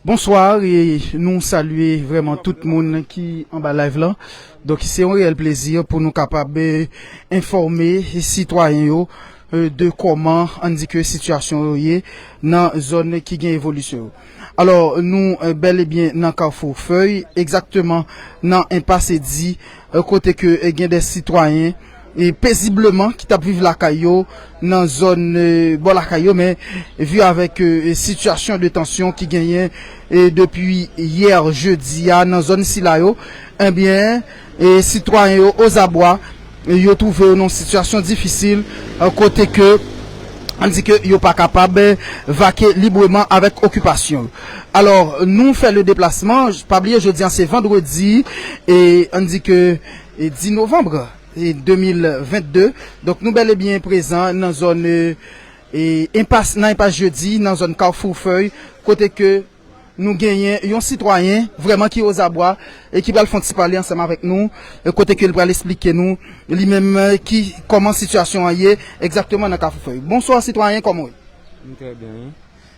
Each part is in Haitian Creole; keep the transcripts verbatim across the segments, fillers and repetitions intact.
Bonswa, e nou salye vrèman tout moun ki anba live lan. Donk, se yon reyèl plezi pou nou kapab, e, enfòme sitwayen yo, e, de kòman, ann di ke sitiyasyon yo ye nan zòn ki gen evolisyon yo. Alò, nou, e, bèl e byen nan Kafou Fèy, egzakteman nan enpas Edi, e, kote ke, e, gen de sitwayen, e, pezibleman ki t ap viv lakay yo, nan zòn, e, bò lakay yo, men vi avèk, e, sitiyasyon de tansyon ki genyen, e, depi yè jedi a nan zòn sila yo, ebyen, e, sitwayen yo ozabwa, e, yo twouve yo nan yon sitiyasyon difisil, e, kote ke, ann di ke yo pa kapab, e, vake libreman avèk okipasyon yo. Alò, nou fè le deplasman, pa bliye jodi a se vandredi, e, ann di ke, e, dis novanm, e, de mil vennde. Donk, nou bèl e byen prezan nan zòn, e, e, enpas, nan enpas Jedi, nan zòn Kafou Fèy, kote ke nou genyen yon sitwayen vrèman ki ozabwa e ki pral fè yon ti pale ansanm avèk nou, e, kote ke l pral esplike nou li menm, e, ki, kòman sitiyasyon an ye egzakteman nan Kafou Fèy. Bonswa, sitwayen, kòman w ye? M trè byen, wi.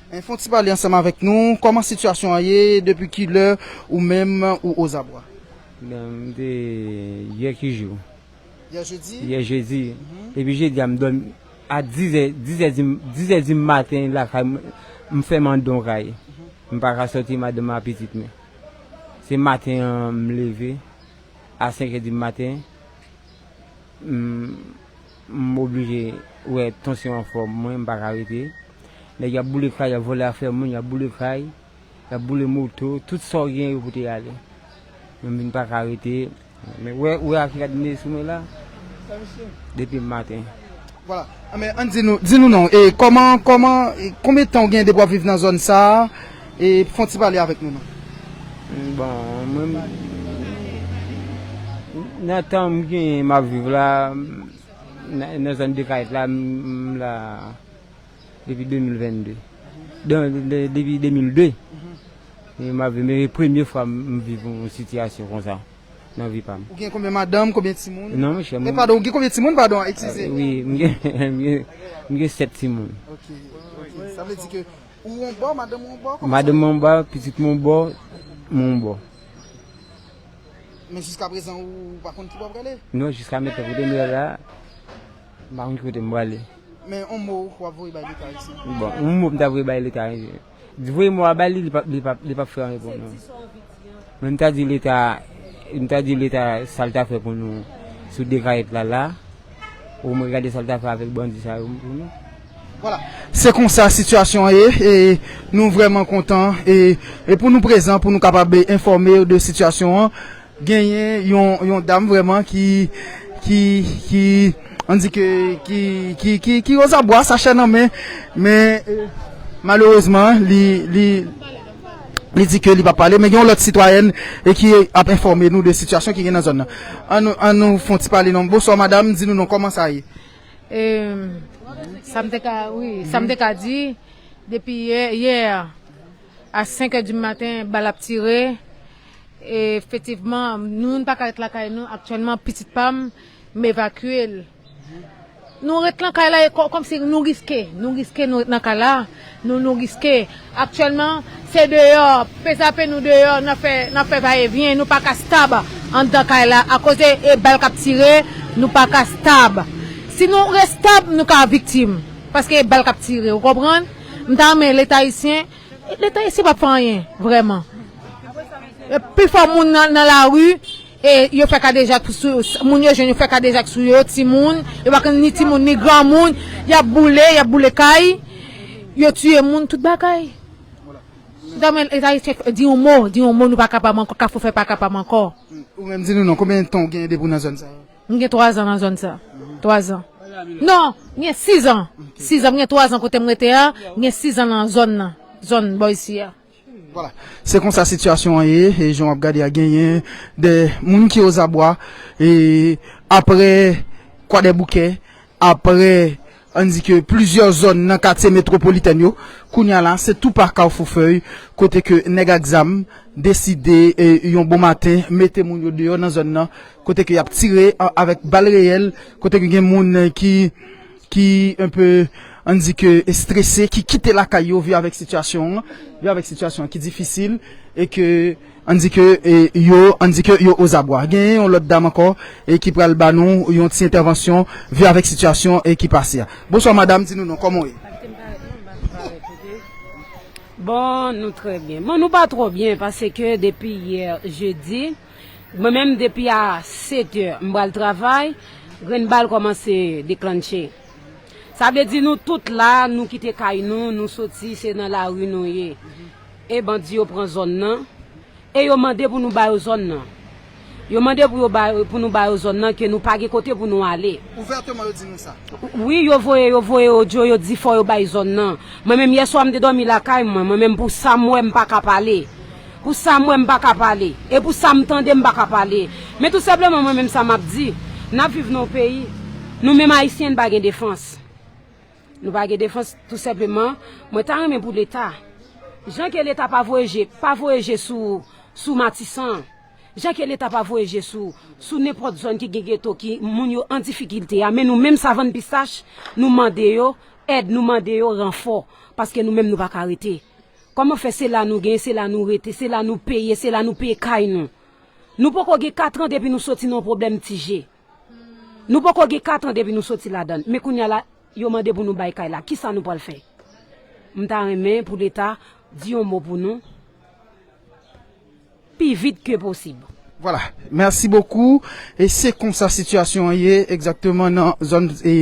E, fè yon ti pale ansanm avèk nou, kòman sitiyasyon an ye, depi kilè ou menm ou ozabwa? Ben, m te, yè ki jou? Yè jedi? Yè jedi. Mhm. Epi jedi a, m dòmi a dizè, dizè di, dizè di maten lakay m, m fèmen anndan yon kay. Mhm. M pa ka sòti madanm ak pitit mwen. Se maten an, m leve a senkè di maten. M, m oblije wè tansyon an fò mwen, m pa ka rete. Nèg y ap boule kay, y ap vòlè afè moun, y ap boule kay. Y ap boule moto, tout sa w gen yo pote ale. Men m vin pa ka rete. Men wè, wè a ki gad nez sou mwen la. Depi maten. Vwala. Anben, ann di nou, di nou non. E kòman, kòman, e konbyen tan w gen depi w ap viv nan zòn sa a? E fè yon ti pale avèk nou non. Bon, mwen, nan tan m gen m ap viv la, nan, nan zòn de Kayèt la, m, m la. Depi de mil vennde. De, de, depi de mil de. Mhm. E m ap viv, men premye fwa m, m viv yon sitiyasyon konsa nan vi pa m. Ou gen konbyen madanm, konbyen timoun? Non, monchè, e, mwen, padon, ou gen konbyen timoun, padon, eskize? Ah, wi, m gen, m gen, m gen sèt timoun. Ok, ok. Sa vle di ke ou yon bò, madanm ou yon bò, kòman sa? Madanm mwen yon bò, pitit mwen yon bò, mwen yon bò. Men jiska prezan, ou pa konn ki bò w prale? Non, jiska mentnan, kote m ye la, m pa konn ki kote m prale. Men yon mo w ap voye bay Leta ayisyen? Bon, yon mo m ta voye bay Leta ayisyen. Voye mo a bay li, li p ap, li p ap, li p ap fè anyen pou nou. Men m ta di Leta, m ta di Leta sa l ta fè pou nou sou de Kayèt la la. Omwen gade sa l ta fè avèk bandi sa yo pou nou. Vwala. Se konsa sitiyasyon an ye, e nou vrèman kontan, e, e pou nou prezan, pou nou kapab enfòme yo de sitiyasyon an, genyen yon, yon dam vrèman ki, ki, ki, ann di ke, ki, ki, ki, ki ozabwa, sa chè nan men, men, e, malerezman, li, li, li di ke li p ap pale, men gen yon lòt sitwayèn e ki ap enfòme nou de sitiyasyon ki gen nan zòn nan. Ann nou, ann nou fè yon ti pale non. Bonswa, madanm, di nou non, kòman sa ye? E, sa m te ka, wi, sa m te ka di, depi yè, yè a senkè di maten, bal ap tire. E, efektivman, nou, nou pa ka ret lakay nou. Aktyèlman, pitit pa m, m evakye l. Nou ret nan kay la, e kò-, kòmsi nou riske. Nou riske, nou ret nan kay la. Nou, nou riske. Aktyèlman, se deyò, pezape nou deyò, n ap fè, n ap fè vayevyen, nou pa ka stab anndan kay la, akoz e, e bal k ap tire, nou pa ka stab. Si nou ret stab, nou ka viktim, paske e bal k ap tire, ou konprann? M ta renmen Leta ayisyen, Leta ayisyen p ap fè anyen, vrèman. E pifò moun nan, nan lari, e yo fè kadejak sou, moun yo jwenn, yo fè kadejak sou yo, timoun, yo pa konn ni timoun, ni granmoun, y ap boule, y ap boule kay, yo tiye moun, tout bagay. Donk, men, Leta ayisyen, di yon mo, di yon mo, nou pa kapab ankò, Kafou Fèy pa kapab ankò. Ou menm, di nou non, konbyen tan w gen depi w nan zòn sa a? M gen twa zan nan zòn sa. Twa zan. Non, m gen sis an. Sis an, m gen twa zan kote m rete a, m gen sis an nan zòn nan. Zòn bò isi a. Vwala. Se konsa sitiyasyon an ye, e jan w ap gade a, genyen de moun ki ozabwa, e apre Kwadèboukè, apre, ann di ke plizyè zòn nan katye metwopolitèn yo, kounye a la, se tou pa Kafou Fèy, kote ke nèg ak zam deside, e, yon bon maten, mete moun yo deyò nan zòn nan, kote ke y ap tire a-, avèk bal reyèl, kote ke gen moun, e, ki, ki enpe, ann di ke estrese, ki kite lakay yo, vi avèk sitiyasyon an, vi avèk sitiyasyon an ki difisil, e ke ann di ke e, yo, ann di ke yo ozabwa. Genyen yon lòt dam ankò e ki pral ba nou yon ti entèvansyon, vi avèk sitiyasyon e ki pase a. Bonswa madanm, di nou non, kòman w ye? Bon, nou trè byen. Bon, nou pa twò byen paske depi yè jedi, mwen menm depi a sèt è m pral travay, grenn bal kòmanse deklanche. Sa vle di nou tout la, nou kite kay nou, nou soti, se nan lari nou ye. E bandi yo pran zòn nan, e yo mande pou nou ba yo zòn nan. Yo mande pou yo ba pou nou ba yo zòn nan ke nou pa gen kote pou nou ale. Ouvèteman yo di nou sa. Wi, yo voye yo voye odyo, yo di fò yo bay zòn nan. Mwen menm yè swa m te dòmi lakay mwen, mwen menm pou sa m wè m pa ka pale. Pou sa m wè m pa ka pale. E pou sa m tande m pa ka pale. Men tou senpleman mwen menm sa m ap di, n ap viv nan yon peyi, nou menm ayisyen n pa gen defans. Nou pa gen defans tou senpleman. Mwen ta renmen pou leta, jan ke leta pa voye je, pa voye je sou sou Matisan, jan ke leta pa voye je sou sou nenpòt zòn ki gen geto, ki moun yo an difikilte a, men nou menm savann pistach, nou mande yo èd, nou mande yo ranfò, paske nou menm nou pa ka rete. Kòman fè se la nou gen, se la nou rete, se la nou peye, se la nou peye kay nou? Nou poko gen katran depi nou soti nan yon pwoblèm ti je. Nou poko gen katran depi nou soti ladann, men kounya la yo mande pou nou bay kay la, kisa nou pral fè? M ta renmen pou leta di yon mo pou nou pi vit ke posib. Vwala, mèsi bokou. E se konsa sitiyasyon an ye egzakteman nan zòn e,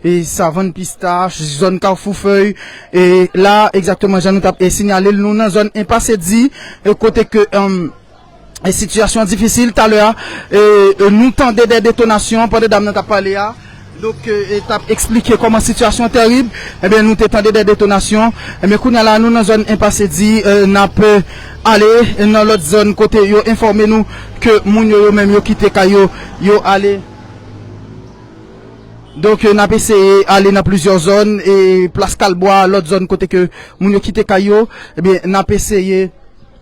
e Savann Pistach, zòn Kafou Fèy. E la egzakteman jan nou t ap e sinyale l, nou nan zòn Enpas Edi, e kote ke e, sitiyasyon an difisil. Talè a, e, e, nou tande de detonasyon pandan dam nan t ap pale a. Donk, e, t ap eksplike kòman sitiyasyon an tèrib. Ebyen, nou te tande de detonasyon. Ebyen, kounye a la, nou nan zòn Enpas Edi, e, n ap, e, ale, e, nan lòt zòn kote yo enfòme nou ke moun yo, yo menm, yo kite kay yo, yo ale. Donk, e, n ap eseye ale nan plizyè zòn, e, Plas Kalbwa, lòt zòn kote ke moun yo kite kay yo, ebyen, n ap eseye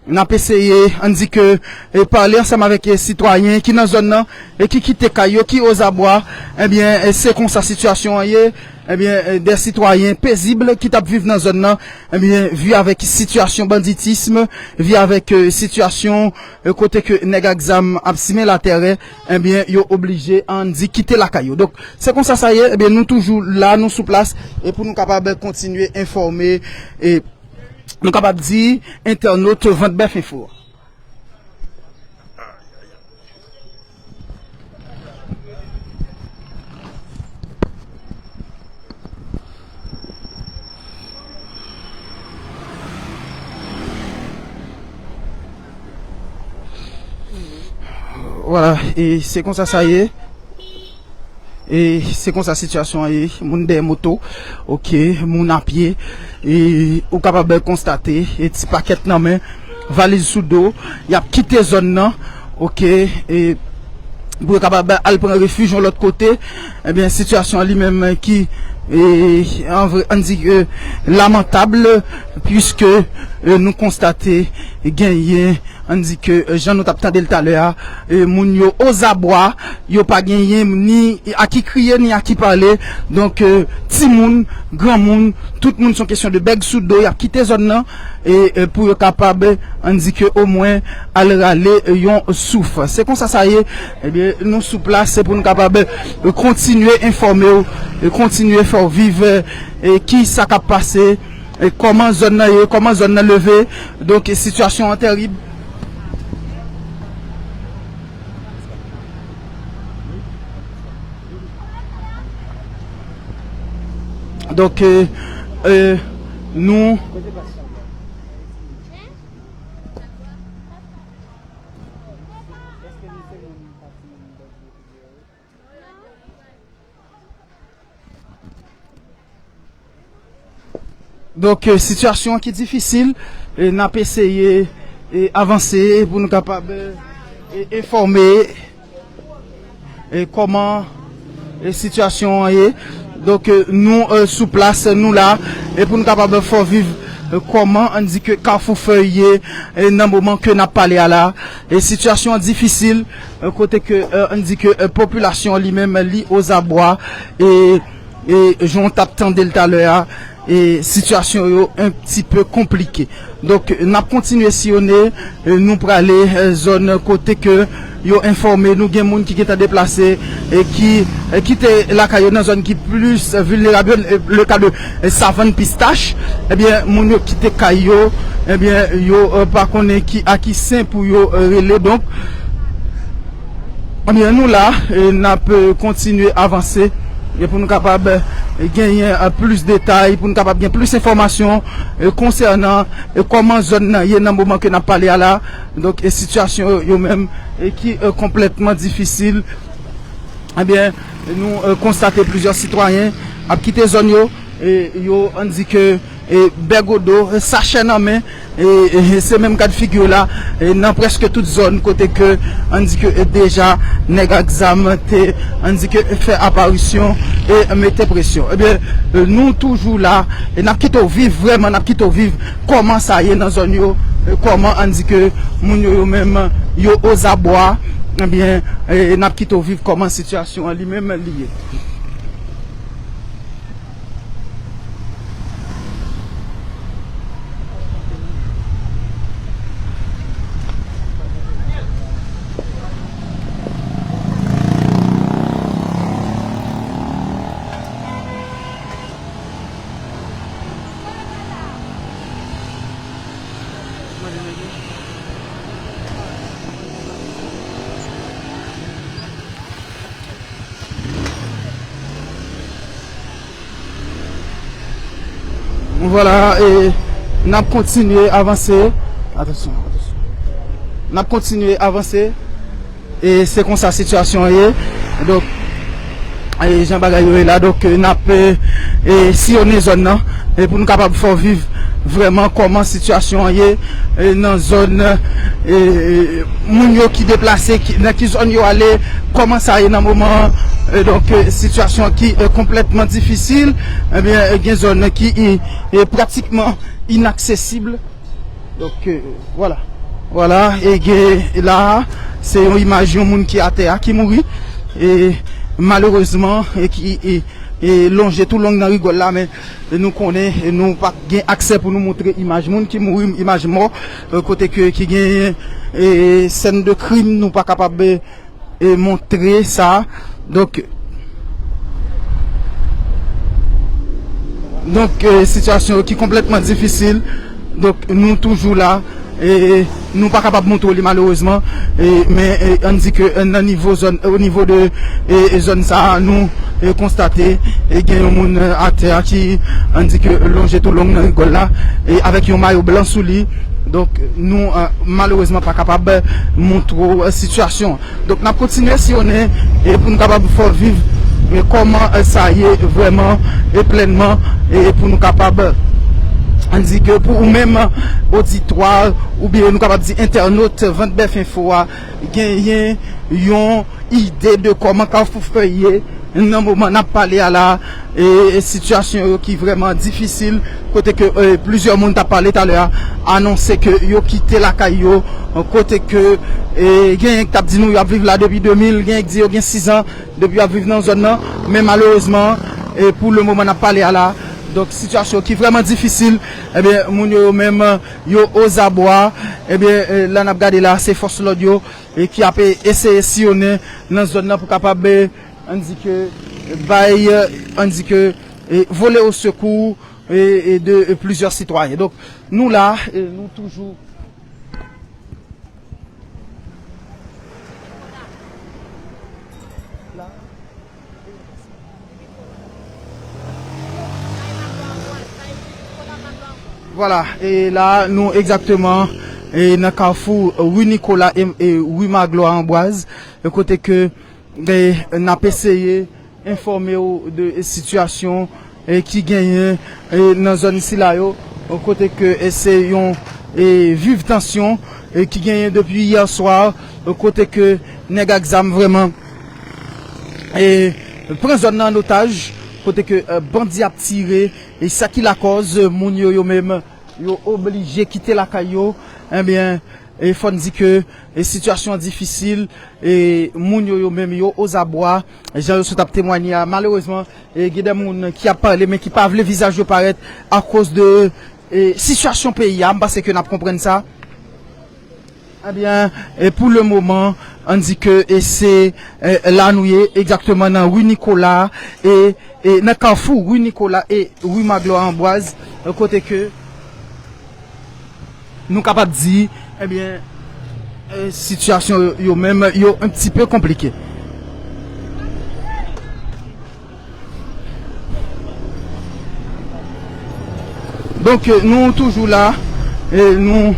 N ap eseye, ann di ke, e, pale ansanm avèk, e, sitwayen ki nan zòn nan e ki kite kay yo, ki ozabwa. Ebyen, e, se konsa sitiyasyon an ye. Ebyen, e, de sitwayen pezib ki t ap viv nan zòn nan, ebyen, vi avèk sitiyasyon banditism, vi avèk, e, sitiyasyon, e, kote ke nèg ak zam ap simen latèrè, ebyen, yo oblije, ann di, kite lakay yo. Donk, se konsa sa ye. Ebyen, nou toujou la, nou sou plas, e pou nou kapab kontinye enfòme, e, nou kapab di, entènot Vant Bèf Enfo. Vwala, e se konsa sa ye. E se konsa sitiyasyon an ye, moun dèyè moto, oke, moun apye, e ou kapab konstate, e ti pakèt nan men, valiz sou do, y ap kite zòn nan, oke, e pou yo kapab al pran refij yon lòt kote. Ebyen, sitiyasyon an li menm ki, e, an vre, ann di, e, lamantab, piske, e, nou konstate genyen ann di ke, e, jan nou t ap tande l talè a, e, moun yo ozabwa, yo pa genyen ni a ki kriye, ni a ki pale. Donk, e, timoun, granmoun, tout moun, se yon kesyon de bèg sou do, y ap kite zòn nan, e, e, pou yo kapab, ann di ke omwen, al rale, e, yon souf. Se konsa sa ye, ebyen, nou sou plas, se pou nou kapab, e, kontinye enfòme w, e, kontinye fè w viv, e, e, ki sa k ap pase, e kòman zòn nan ye, kòman zòn nan leve. Donk, sitiyasyon an tèrib. Donk, e, e, nou. Donk, e, sitiyasyon an ki difisil, e, n ap eseye, e, avanse pou nou kapab, e, enfòme, e, kòman, e, sitiyasyon an ye. Donk, e, nou, e, sou plas, nou la, e pou nou kapab fè w viv, e, kòman ann di ke Kafou Fèy ye, e, nan moman ke n ap pale a la. E sitiyasyon an difisil, e, kote ke, e, ann di ke, e, popilasyon an li menm, li ozabwa, e, E jan w t ap tande l talè a, e sitiyasyon yo un petit peu konplike. Donk, n ap kontinye siyone, e nou prale, e, zòn kote ke yo enfòme nou gen moun ki gentan deplase, e ki, e kite lakay yo nan zòn ki plis vilnerab yo, e le ka de, e, Savann Pistach, ebyen, moun yo kite kay yo, ebyen, yo, e, pa konnen ki a ki sen pou yo, e, rele. Donk, ebyen, nou la, e n ap, e, kontinye avanse, e pou nou kapab, e, genyen, e, plis detay, pou nou kapab gen plis enfòmasyon, e, konsènan, e, kòman zòn nan ye nan moman ke n ap pale a la. Donk, e sitiyasyon yo menm, e ki, e, konplètman difisil. Ebyen, nou, e, konstate plizyè sitwayen ap kite zòn yo, e yo, ann di ke, e, bègodo, e, sachè nan men, e, e, se menm kad figi la, e, nan prèske tout zòn kote ke, ann di ke, e, deja nèg ak zam te, ann di ke, fè aparisyon e mete presyon. Ebyen, e, nou toujou la, e n ap kite w viv vrèman, n ap kite w viv kòman sa ye nan zòn yo, e, kòman, ann di ke, moun yo, yo menm, yo ozabwa, ebyen, e, n ap kite w viv kòman sitiyasyon an li menm li ye. Vwala, e n ap kontinye avanse. Atansyon, atansyon. N ap kontinye avanse. E se konsa sitiyasyon an ye. Donk, e jan bagay yo ye la, donk, e n ap, e, e, siyonnen zòn nan, e pou nou kapab fè w viv vrèman kòman sitiyasyon an ye, e, nan zòn, e, e, moun yo ki deplase, ki, nan ki zòn yo ale, kòman sa ye nan moman an. E donk, e, sitiyasyon ki, e, konplètman difisil. Ebyen, e, gen zòn ki, e, e, pratikman inaksesib. Donk, e, vwala. Vwala, e gen la, se yon imaj yon moun ki atè a, ki mouri. E malerezman, e ki, e, e lonje tou long nan rigòl la, men nou konnen, e nou pa gen aksè pou nou montre imaj moun ki mouri, imaj mò, e, kote ke, ki gen, e, sèn de krim, nou pa kapab, e, e montre sa. Donk, donk, e, sitiyasyon ki konplètman difisil. Donk, nou toujou la. E nou pa kapab montre w li malerezman. E, men, e, ann di ke, e, nan nivo zòn, o nivo de, e, e zòn sa a, nou, e, konstate, e, gen yon moun, e, atè a ki, ann di ke, lonje tou long nan rigòl la, e avèk yon mayo blan sou li. Donk, nou, e, malerezman pa kapab montre w, e, sitiyasyon. Donk, n ap kontinye siyonnen, e pou nou kapab fè w viv, e, kòman, e, sa ye vrèman, e plènman, e pou nou kapab, ann di ke pou ou menm, oditwa, oubyen nou kapab di entènot, Vant Bèf Enfo a, genyen yon ide de kòman Kafou Fèy ye nan moman n ap pale a la, e, e sitiyasyon yo ki vrèman difisil, kote ke, e, plizyè moun t ap pale talè a, anonse ke yo kite lakay yo, kote ke, e, genyen k t ap di nou y ap viv la depi de mil, genyen k di yo gen sis an depi y ap viv nan zòn nan, men malerezman, e, pou le moman n ap pale a la, donk sitiyasyon ki vrèman difisil, ebyen, moun yo, yo menm, yo ozabwa, ebyen, e, la n ap gade la, se fòs lòd yo, e ki ap, e, eseye siyonnen nan zòn nan pou kapab, e, ann di ke, bay, e, ann di ke, e, vole o sekou, e, e de, e, plizyè sitwayen. Donk, nou la, e, nou toujou Vwala, e la, nou egzakteman, e nan kafou, e, ri Nikola e, e ri Maglwa Anbwaz, e kote ke, e, n ap eseye enfòme w de sitiyasyon, e, ki genyen, e, nan zòn sila yo, kote ke, e, se yon, e, viv tansyon, e, ki genyen depi yè swa, kote ke nèg ak zam vrèman, e, pran zòn nan an otaj, kote ke, e, bandi ap tire, e sa ki lakòz, e, moun yo, yo menm, yo oblije kite lakay yo, ebyen, E fò n di ke, e, sitiyasyon an difisil, e moun yo, yo menm, yo ozabwa, jan yo sot ap temwanye a. Malerezman, e gen de moun ki ap pale, men ki pa vle vizaj yo parèt akoz de, e, sitiyasyon peyi a. M panse ke n ap konprann sa. Ebyen, e pou le moman, ann di ke, e se, e, la nou ye, egzakteman nan ri Nikola, e, e nan kafou ri Nikola e ri Maglwa Anbwaz, e kote ke nou kapab di, ebyen, e, sitiyasyon yo, yo menm, yo un petit peu konplike. Donk, e, nou toujou la, e, nou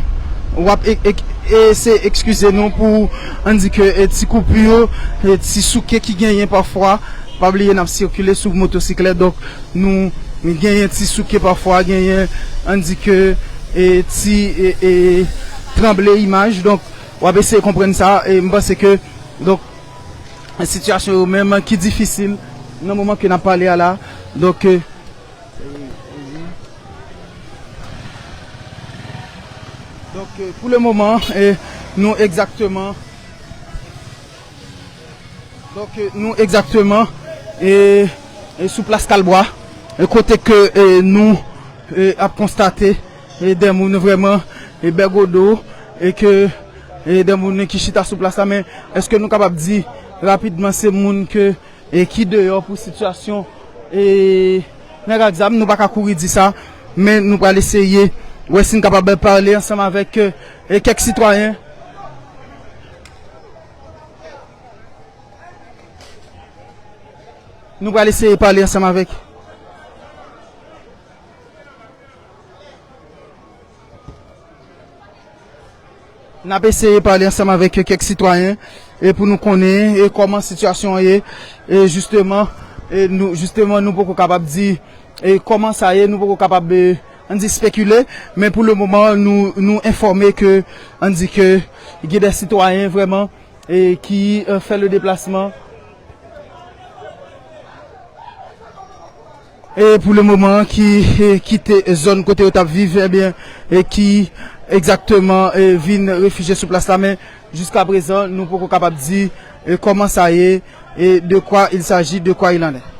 w ap e, e, e, se eskize nou pou, ann di ke, e, ti koupi yo, e, ti souke ki genyen pafwa. Pa bliye n ap sikile sou motosiklèt, donk nou genyen ti souke pafwa, genyen, ann di ke, e, ti, e, e, tranble imaj. Donk, w ap eseye konprann sa, e m panse ke, donk, sitiyasyon yo menm ki difisil nan moman ke n ap pale a la. Donk, e, donk, e, pou le moman, e, nou egzakteman, donk, e, nou egzakteman, e, e sou plas Kalbwa, e kote ke, e, nou, e, ap konstate, e, de moun vrèman, e, bègodo, e ke, e, de moun ki chita sou plas la, men èske nou kapab di rapidman se moun ke, e, ki deyò pou sitiyasyon, e, nèg ak zam, nou pa ka kouri di sa, men nou pral eseye wè si n kapab pale ansanm avèk, e, kèk sitwayen. Nou pral eseye pale ansanm avèk. N ap eseye pale ansanm avèk kèk sitwayen, e pou nou konnen, e kòman sitiyasyon an ye. E jisteman, e nou, jisteman, nou poko kapab di, e kòman sa ye, nou poko kapab, e, ann di, spekile, men pou le moman, nou, nou enfòme ke, ann di ke gen de sitwayen vrèman, e ki, e, fè le deplasman. E pou le moman, ki, e, kite zòn kote yo t ap viv, ebyen, e ki egzakteman, e, vin refijye sou plas la, men jiska prezan, nou poko kapab di, e, kòman sa ye, e de quoi il s'agit, de quoi il en est.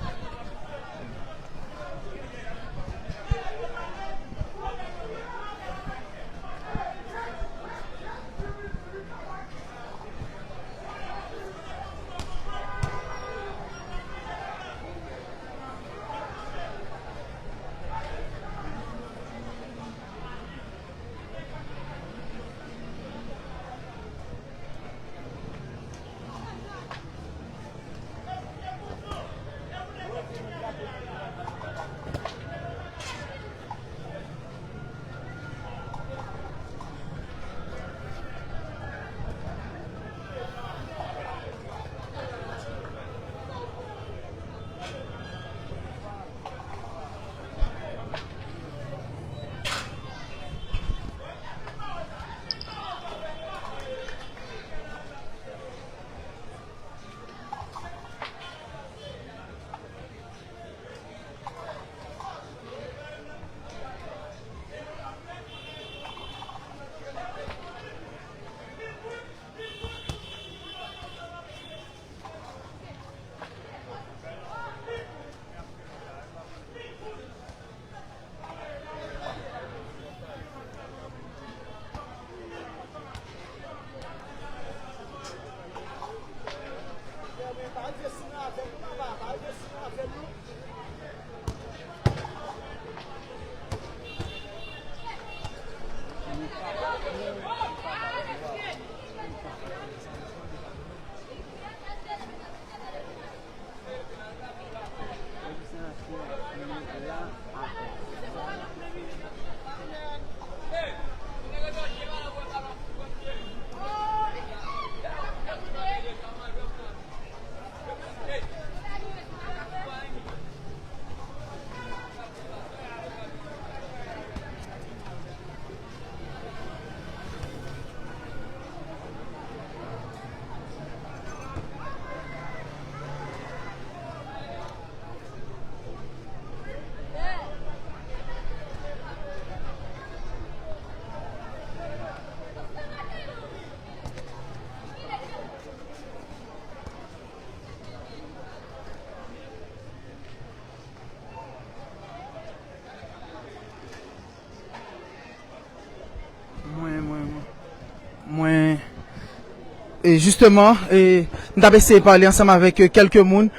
E jisteman, e, m t ap eseye pale ansanm avèk, e, kèlke moun,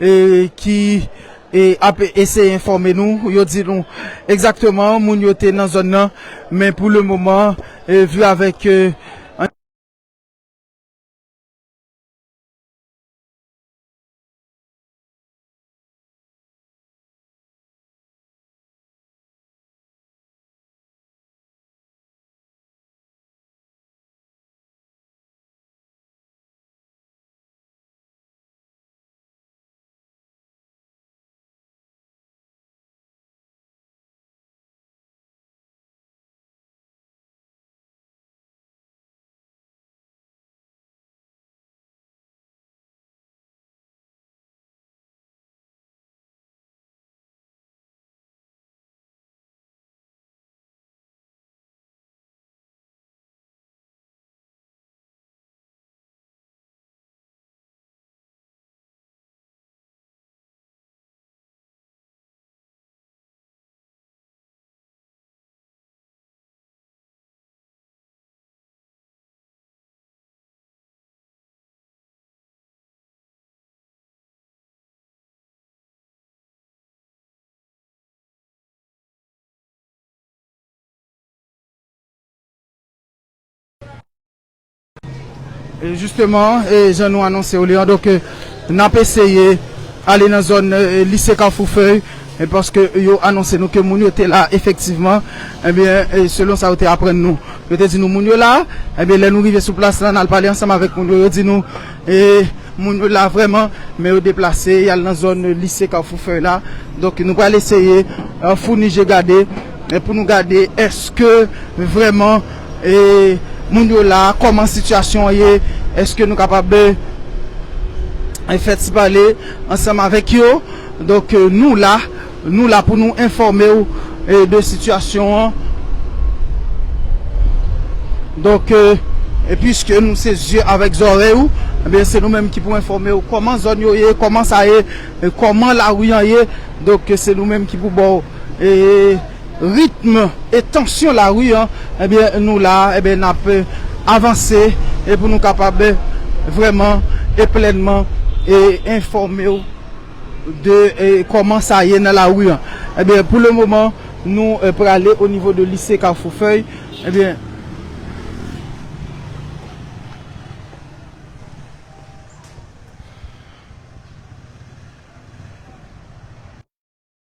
e, ki, e, ap eseye enfòme nou. Yo di nou egzakteman moun yo te nan zòn nan, men pou le moman, e, vi avèk, e, E jisteman, e jan nou anonse w li an, donk, e, n ap eseye ale nan zòn, e, lise Kafou Fèy, e paske yo anonse nou ke moun yo te la efektivman, ebyen, e, selon sa yo te aprann nou, yo te di nou moun yo la, ebyen, lè nou rive sou plas la, n al pale ansanm avèk moun yo, yo di nou, e, moun yo la vrèman, men yo deplase, y al nan zòn lise Kafou Fèy la. Donk, nou pral eseye, e, founi je gade, e, pou nou gade èske vrèman, e, moun yo la, kòman sitiyasyon an ye, èske nou kapab, e, fè ti pale ansanm avèk yo. Donk, e, nou la, nou la pou nou enfòme w, e, de sitiyasyon an. Donk, e, e piske nou se zye avèk zòrèy ou, ebyen, se nou menm ki pou enfòme w kòman zòn yo ye, kòman sa ye, e, kòman lari an ye. Donk, se nou menm ki pou ba w, e, ritm e tansyon lari an. Ebyen, nou la, ebyen, n ap, e, avanse, e pou nou kapab, e, vrèman e plènman, e, enfòme w de, e, kòman sa ye nan lari an. Ebyen, pou le moman, nou, e, prale o nivo de lise Kafou Fèy. Ebyen,